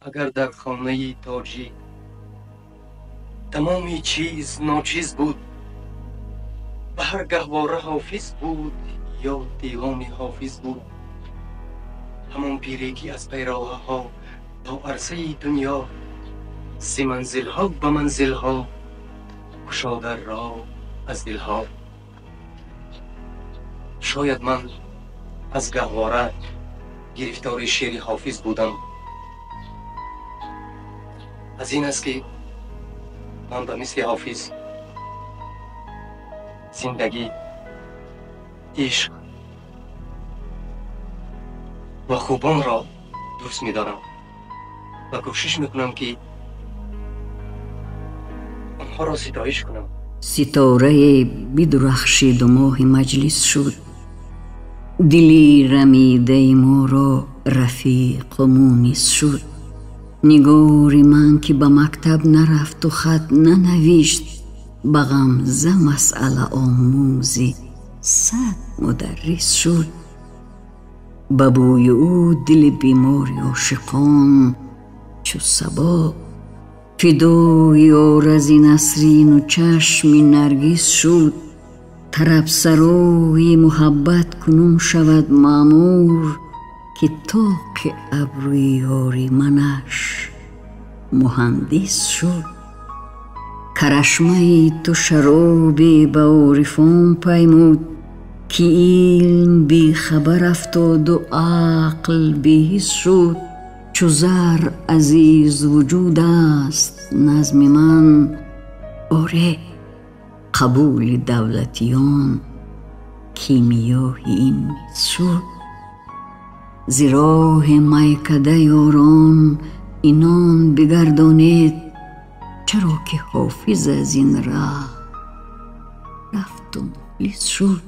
Агар дар хонаи тоҷик тамоми чиз ночиз буд, ба ҳар гаҳвора ҳофиз буд ё девони ҳофиз буд. Ҳамон пире ки аз пайроҳаҳо то арсаи дунё, зи манзилҳо ба манзилҳо кушода роҳ аз дилҳо. Шояд ман аз гаҳвора гирифтори шеъри ҳофиз будам. Аз ин аст ки ман ба мисли ҳофиз зиндагӣ, ишқ ва хубонро дӯст медорам ва кӯшиш мекунам ки онҳоро ситоиш кунам. Ситорае бидурахшиду моҳи маҷлис шуд, дили рамидаи моро рафиқу мунис шуд. Нигори ман ки ба мактаб нарафту хат нанавишт, ба ғамза масъала омӯзи 100 мударрис шуд. Ба бӯи ӯ дили бемори ошиқон чу сабо, фидои орази Насрину чашми Наргис шуд. Тарабсарои муҳаббат кунун шавад маъмур, ки тоқи абрӯи ёри манаш муҳандис шуд. Карашмаи ту шаробе ба орифон паймуд, ки илм бехабар афтоду ақл беҳис шуд. Чу зар азиз вуҷуд аст назми ман, оре қабули давлатиён кимиёи ин мис шуд. Зи роҳи майкада ёрон инон бигардонед, чаро ки ҳофиз аз ин раҳ рафту муфлис шуд.